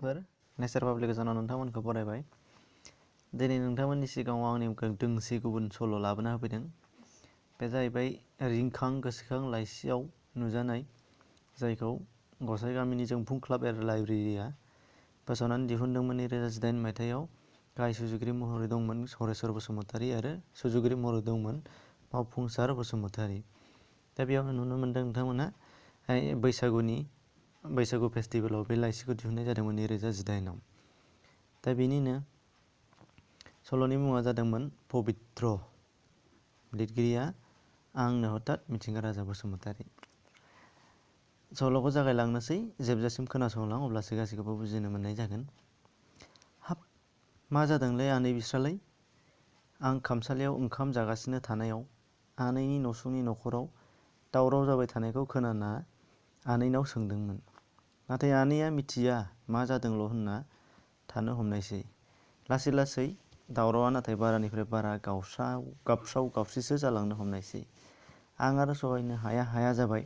नेचार पाब्लिकेसनाव नोंथांमोनखौ बरायबाय। दिनै नोंथांमोननि सिगाङाव आंनि दोंसे गुबुन सल' लाबोना होफैदों। बे जाहैबाय रिंखां गोसोखां लाइसियाव नुजानाय, जायखौ गसाइ गामिनि जोंफुं क्लाब एन्ड लाइब्रेरिया फोसावनानै दिहुनदोंमोन 2018 मायथाइयाव। गाहाय सुजुगिरि महरै दंमोन हरेश्वर बसुमतारी आरो सुजुगिरि महरै दंमोन फावखुंसार बसुमतारी। दा बेयाव नुनो मोन्दों नोंथांमोना बैसागु फेस्टिभेलाव बे लाइसिखौ दिहुननाय जादोंमोन 2018आव। दा बेनिनो सल'नि मुङा जादोंमोन पबित्र। लिरगिरिया आंनो हथात मिथिंगा राजा बसुमतारी। सल'खौ जागायलांनोसै, जोबजासिम खोनासंलां, अब्लासो गासैखौबो बुजिनो मोननाय जागोन। हाब, मा जादोंलै आनै बिस्रालाय? आं खामसालियाव ओंखाम जागासिनो थानायाव आनैनि नसुंनि नखराव दावराव जाबाय थानायखौ खोनाना आनैनाव सोंदोंमोन। नाथाय आनैया मिथिया मा जादोंल' होनना थानो हमनायसै। लासै लासै दावरावआ नाथाय बारानिफ्राय बारा गाबस्राव गाबस्रिसो जालांनो हमनायसै। आं आरो सहायनो हाया हाया जाबाय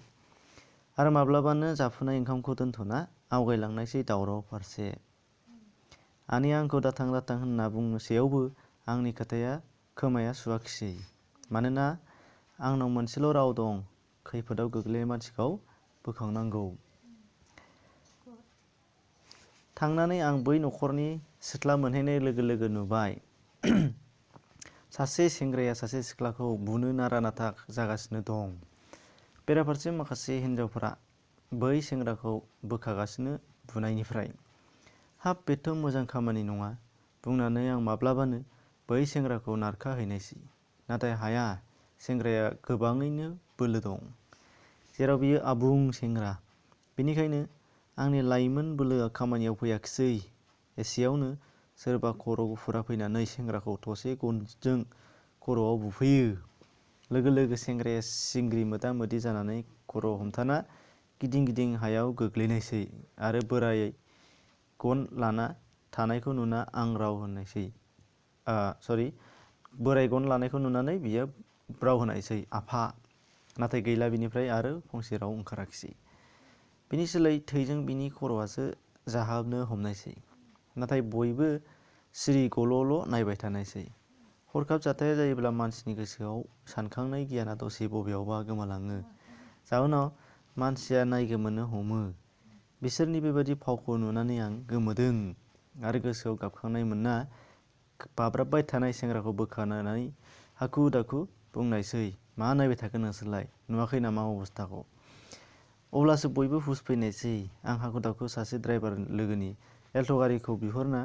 आरो माब्लाबानो जाफुनाय ओंखामखौ दोनथ'ना आवगायलांनायसै दावराव फारसे। आनैया आंखौ दाथां दाथां होनना बुंसेयावबो आंनि खोमाया सुवाखिसै। मानोना आंनाव मोनसेल' राव दं, खैफोदाव गोग्लैनाय मानसिखौ बोखांनांगौ। थांनानै आं बै नखरनि सिथ्ला मोनहैनाय लोगो लोगो नुबाय सासे सेंग्राया सासे सिख्लाखौ बुनो नारा नाथा जागासिनो दं। बेराफारसे माखासे हिनजावफोरा बै सेंग्राखौ बोखागासिनो बुनायनिफ्राय। हाब, बेथ' मोजां खामानि नङा बुंनानै आं माब्लाबानो बै सेंग्राखौ नारखाहैनायसै। नाथाय हाया, सेंग्राया गोबाङैनो बोलो दं, जेराव बियो आबुं सेंग्रा। बेनिखायनो आंनि लाइमोन बोलोआ खामानियाव फैयाखिसै। एसेयावनो सोरबा खर' गुफुरा फैनानै सेंग्राखौ थसे गनजों खर'आव बुफैयो। लोगो लोगो सेंग्राया सिंग्रि मोदा मोदि जानानै खर' हमथाना गिदिं गिदिं हायाव गोग्लैनायसै आरो बोराय गन लाना थानायखौ नुना आं राव होनायसै। बोराय गन लानायखौ नुनानै बियो ब्राव होनायसै, आफा। नाथाय गैला, बिनिफ्राय आरो फंसे राव ओंखाराखिसै। बिनि सोलाय थैजों बिनि खर'आसो जाहाबनो हमनायसै। नाथाय बयबो सिरि गल'ल' नायबाय थानायसै। हरखाब जाथाया जायोब्ला मानसिनि गोसोआव सानखांनाय गियाना दसे बबेयावबा गोमालाङो। जाउनाव मानसिया नायगोमोनो हमो। बिसोरनि बेबादि फावखौ नुनानै आं गोमोदों आरो गोसोआव गाबखांनाय मोनना बाब्राबबाय थानाय सेंग्राखौ बोखारनानै हाखु दाखु बुंनायसै, मा नायबाय थाखो नोंसोरलाय? नुवाखै नामा अबस्थाखौ? अब्लासो बयबो हुस फैनायसै। आं हाखु दाखु सासे ड्राइभार लोगोनि एल्ट' गारिखौ बिहरना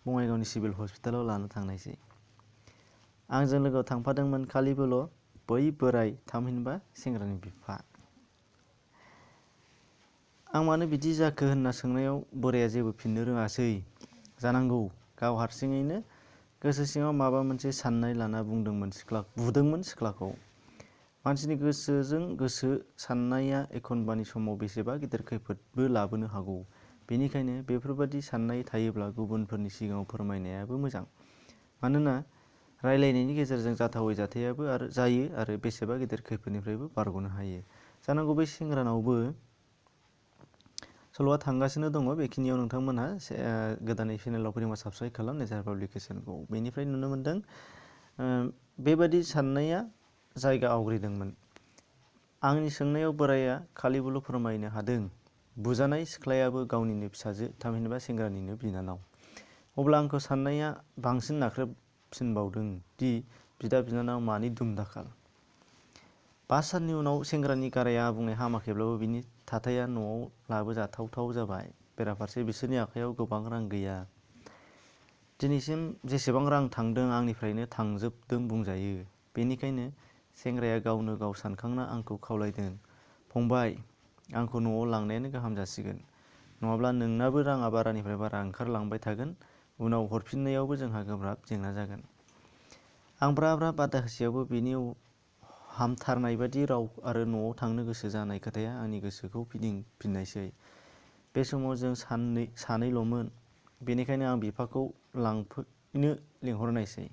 बङाइगावनि सिभिल हस्पिटालाव लाना थांनायसै। आंजों लोगोआव थांफादोंमोन खालिबोल' बै बोराय थामहिनबा सेंग्रानि बिफा। आं मानो बिदि जाखो होनना सोंनायाव बोराया जेबो फिननो रोङासै। जानांगौ गाव हारसिङैनो गोसो सिङाव माबा मोनसे साननाय लाना बुदोंमोन सिख्लाखौ। मानसिनि गोसोजों गोसो साननाया एखनबानि समाव बेसेबा गिदिर खैफोदबो लाबोनो हागौ। बेनिखायनो बेफोरबादि साननाय थायोब्ला गुबुनफोरनि सिगाङाव फोरमायनायाबो मोजां। मानोना रायलायनायनि गेजेरजों जाथावै जाथायाबो जायो आरो बेसेबा गिदिर खैफोदनिफ्रायबो बारग'नो हायो। जानांगौ बै सेंग्रानावबो सल'आ थांगासिनो दङ। बेखिनियाव नोंथांमोनहा गोदानै चेनेलाव फैदोंबा साबस्क्राइब खालाम नेचार पाब्लिकेसनखौ। बेनिफ्राय नुनो मोन्दों बेबादि साननाया जायगा आवग्रिदोंमोन। आंनि सोंनायाव बोराया खालिबोल' फोरमायनो हादों, बुजानाय सिख्लायाबो गावनिनो फिसाजो, थामहिनबा सेंग्रानिनो बिनानाव। अब्ला आंखौ साननाया बांसिन नाख्रेबसिनबावदों दि बिदा बिनानाव मानि दुम-दाखाल। 5 साननि उनाव सेंग्रानि गाराया आबुङै हामाखैब्लाबो बिनि थाथाया न'आव लाबोजाथावथाव जाबाय। बेराफारसे बिसोरनि आखायाव गोबां रां गैया। दिनैसिम जेसेबां रां थांदों आंनिफ्रायनो थांजोबदों बुंजायो। बेनिखायनो सेंग्राया गावनो गाव सानखांना आंखौ खावलायदों, फंबाय, आंखौ न'आव लांनायानो गाहाम जासिगोन। नङाब्ला नोंनाबो राङा बारानिफ्राय बारा ओंखारलांबाय थागोन। उनाव हरफिननायावबो जोंहा गोब्राब जेंना जागोन। आं ब्रा ब्रा बादा होसेयावबो बिनि हामथारनायबादि राव आरो न'आव थांनो गोसो जानाय खोथाया आंनि गोसोखौ फिदिंफिननायसै। बे समाव जों सानैल'मोन। बेनिखायनो आं बिफाखौ लांफैनो लिंहरनायसै।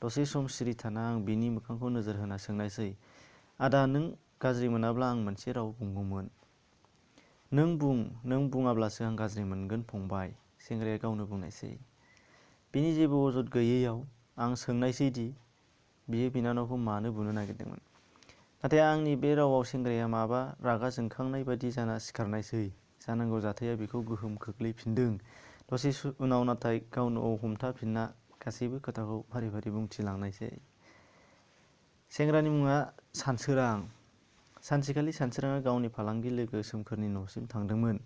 दसे सम सिरि थाना आं बिनि मोखांखौ नोजोर होना सोंनायसै, आदा, नों गाज्रि मोनाब्ला आं मोनसे राव बुंगौमोन। नों बुङाब्लासो आं गाज्रि मोनगोन फंबाय। सेंग्राया गावनो बुंनायसै। बिनि जेबो अजद गैयैयाव आं सोंनायसैदि बियो बिनानावखौ मानो बुनो नागिरदोंमोन। नाथाय आंनि बे रावाव सेंग्राया माबा रागा जोंखांनाय बादि जाना सिखारनायसै। जानांगौ जाथाया बिखौ गोहोम खोख्लैफिनदों। दसे उनाव नाथाय गावनो हमथाफिनना गासैबो खोथाखौ फारि फारि बुंथिलांनायसै। सेंग्रानि मुङा सानसोरां। सानसेखालि सानसोराङा गावनि फालांगि लोगो सोमखोरनि न'सिम थांदोंमोन।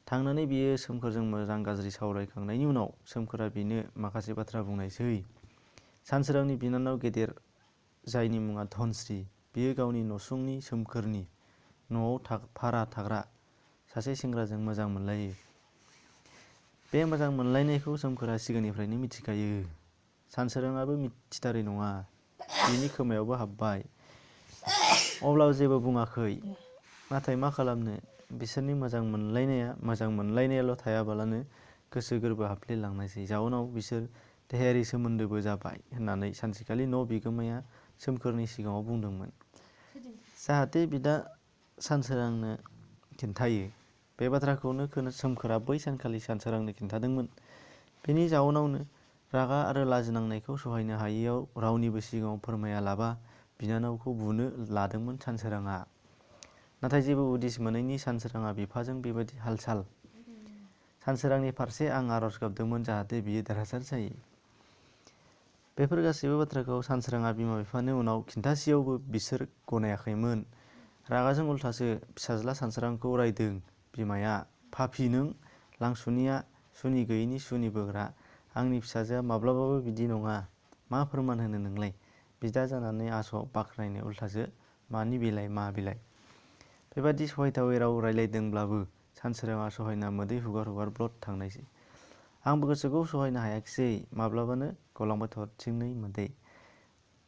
थांनानै बियो सोमखोरजों मोजां गाज्रि सावरायखांनायनि उनाव सोमखोरा बिनो माखासे बाथ्रा बुंनायसै। सानसोरांनि बिनानाव गेदेर जायनि मुङा धनस्री, बियो गावनि नसुंनि सोमखोरनि न'आव भारा थाग्रा सासे सेंग्राजों मोजां मोनलायो। बे मोजां मोनलायनायखौ सोमखोरा सिगांनिफ्रायनो मिथिखायो। सानसोराङाबो मिथिथारै नङा, बिनि खोमायावबो हाबबाय। अब्लाबो जेबो बुङाखै। नाथाय मा खालामनो, बिसोरनि मोजां मोनलायनायाल' थायाबालानो गोसो गोरबो हाबफ्लेलांनायसै। जाउनाव बिसोर देहायारि सोमोन्दोबो जाबाय होननानै सानसेखालि न' बिगोमाया सोमखोरनि सिगाङाव बुंदोंमोन। जाहाथे बिदा सानसोरांनो खिन्थायो। बे बाथ्राखौनो सोमखोरा बै सानखालि सानसोरांनो खिन्थादोंमोन। बेनि जाउनावनो रागा आरो लाजिनांनायखौ सहायनो हायैयाव रावनिबो सिगाङाव फोरमायालाबा बिनानावखौ बुनो लादोंमोन सानसोराङा। नाथाय जेबो उदिस मोनैनि सानसोराङा बिफाजों बेबादि हाल-साल। सानसोरांनि फारसे आं आरज गाबदोंमोन जाहाथे बियो देरहासार जायो। बेफोर गासैबो बाथ्राखौ सानसोराङा बिमा-बिफानो उनाव खिन्थासेयावबो बिसोर गनायाखैमोन। रागाजों उल्थासो फिसाज्ला सानसोरांखौ रायदों बिमाया। पापि नों, लांसुनिया, सुनि गैयिनि सुनि बोग्रा। आंनि फिसाजोआ माब्लाबाबो बिदि नङा। मा फोरमान होनो नोंलाय? बिदा जानानै आस' बाख्नायनो उल्थासो मानि बेलाय मा बेलाय? बेबादि सहायथावै राव रायलायदोंब्लाबो सानसोराङा सहायना मोदै हुगार हुगार ब्लद थांनायसै। आंबो गोसोखौ सहायनो हायाखिसै। माब्लाबानो गलांबाय थरथिंनै मोदै।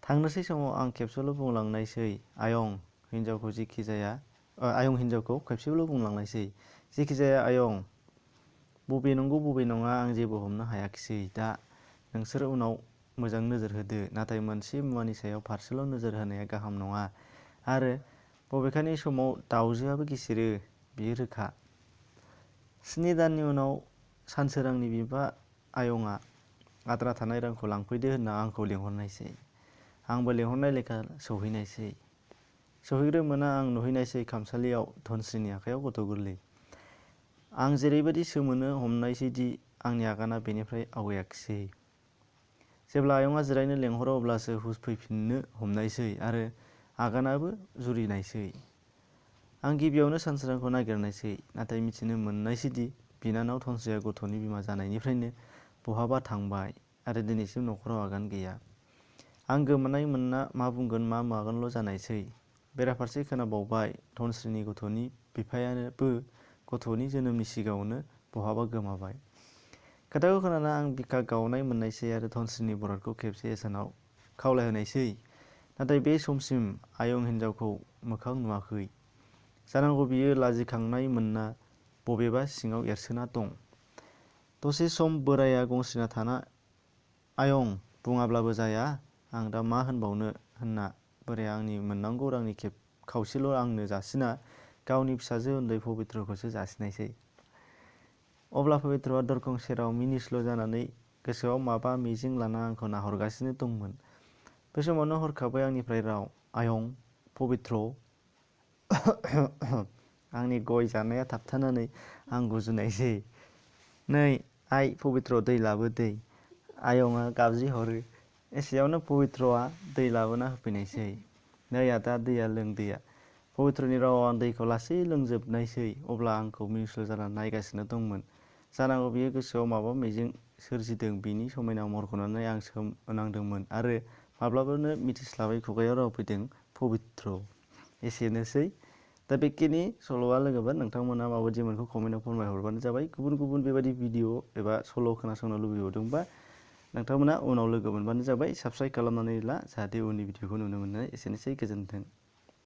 थांनोसै समाव आं खेबसेल' बुंलांनायसै आयं हिनजावखौ खेबसेल' बुंलांनायसै। जेखिजाया आयं, बबे नंगौ बबे नङा आं जेबो हमनो हायाखिसै दा। नोंसोर उनाव मोजां नोजोर होदो। नाथाय मोनसे मुवानि सायाव फारसेल' नोजोर होनाया गाहाम नङा। आरो बबेखानि समाव दाउजोआबो गेसेरो, बेयो रोखा। 7 दाननि उनाव सानसोरांनि बिफा आयंआ आद्रा थानाय रांखौ लांफैदो होनना आंखौ लिंहरनायसै। आंबो लिंहरनाय लेखा सौहैनायसै। सौहैग्रोमोना आं नुहैनायसै खामसालियाव धनस्रीनि आखायाव गथ' गोरलै। आं जेरैबादि सोमोनो हमनायसैदि आंनि आगाना बेनिफ्राय आवगायाखिसै। जेब्ला आयंआ जिरायनो लेंहरो अब्लासो हुस फैफिननो हमनायसै आरो आगानाबो जुरिनायसै। आं गिबियावनो सानसोरांखौ नागिरनायसै। नाथाय मिथिनो मोननायसैदि बिनानाव धनस्रीया गथ'नि बिमा जानायनिफ्रायनो बहाबा थांबाय आरो दिनैसिम न'खराव आगान गैया। आं गोमोनाय मोनना मा बुंगोन मा मागोनल' जानायसै। बेराफारसे खोनाबावबाय धनस्रीनि गथ'नि बिफायाबो गथ'नि जोनोमनि सिगाङावनो बहाबा गोमाबाय। खोथाखौ खोनाना आं बिखा गावनाय मोननायसै आरो धनस्रीनि बरादखौ खेबसे एसानाव खावलायहोनायसै। नाथाय बे समसिम आयं हिनजावखौ मोखां नुवाखै। जानांगौ बियो लाजिखांनाय मोनना बबेबा सिङाव एरसोना दं। दसे सम बोराइया गंस्रिना थाना आयं बुङाब्लाबो जाया, आं दा मा होनबावनो होनना बोराइया आंनि मोननांगौ रांनि खावसेल' आंनो जासिना गावनि फिसाजो उन्दै पबित्रखौसो जासिनायसै। अब्ला पबित्रआ दरखं सेराव मिनिस्लु जानानै गोसोआव माबा मिजिं लाना आंखौ नाहरगासिनो दंमोन। बे समावनो हरखाबै आंनिफ्राय राव आयं पबित्र आंनि गय जानाया थाबथानानै आं गुजुनायसै। नै आइ पबित्र दै लाबो दै। आयंआ गाबज्रिहरो। एसेयावनो पबित्रआ दै लाबोना होफैनायसै। नै आदा दैया लों दैया। पबित्रनि रावाव आं दैखौ लासै लोंजोबनायसै। अब्ला आंखौ मिनिस्लु जाना नायगासिनो दंमोन। जानांगौ बियो गोसोआव माबा मिजिं सोरजिदों। बिनि समायना महरखौ नुनानै आं सोमोनांदोंमोन आरो माब्लाबानो मिथिस्लाबै खुगायाव राव फैदों पबित्र। एसेनोसै। दा बेखिनि सल'आ लोगोफोर, नोंथांमोना माबायदि मोनखो कमेन्टआव फोरमायहरबानो जाबाय। गुबुन गुबुन बेबायदि भिडिअ एबा सल' खोनासंनो लुबैबावदोंबा नोंथांमोना उनाव लोगो मोनबानो जाबाय। साबस्क्राइब खालामनानै ला जाहाथे उननि भिडिअखौ नुनो मोनो। एसेनोसै, गोजोन्थों।